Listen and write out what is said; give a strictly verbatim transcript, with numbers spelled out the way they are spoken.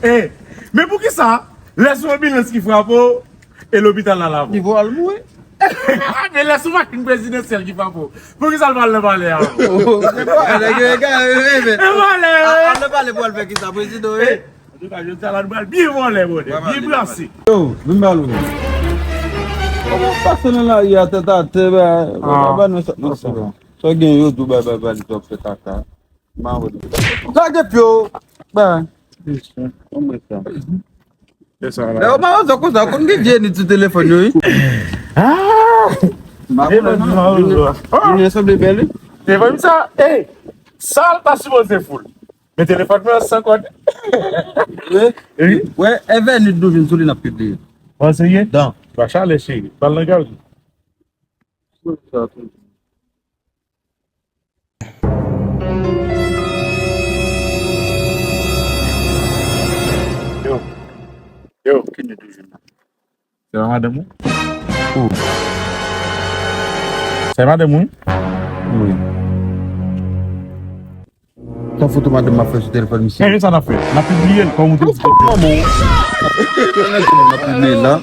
E, men poukisa lè se yon anbilans ki frape w, e lopital la lave w? Li vo al mouri. Men lè se yon machin prezidansyèl ki frape w, poukisa l pa al nan palè a? Nan palè, wi. Al nan palè pou al fè kisa, prezidan, wi. Antouka, jodi a la, nou pral byen vòlè, brother. Byen brase. Yo, vin ba nou. Kòman w pase nan lari a tèt atè, ba, ba, ba nou sa, non, se bon. Sa gen yo tou, ba, ba, ba, li t ap fè kaka. Ma wè. Lage pye w. Ba. Konn mwen sa. Lè w pa wè sa konsa, konn gen vye nit sou telefòn yo, wi. Ah! Ma wè, non. Vin sanble bèl, wi. Telefòn sa, ey, sa l ta sipoze fou l. Men telefòn mwen an san kòd. Wi. Wi. Wè, Ever Nude nou vin sou li n ap pibliye. An serye? Dan. Pa chalè, cheri. Ba l nan gaz. Yo. Yo. Ki Nude ou jwenn la? Se pa madanm ou? Ou. Se madanm ou? Wi. Tan foto madanm m ap fè sou telefòn misye. Men sa n ap fè. N ap pibliye l kòm ou te di. Kòman? N ap pibliye l la.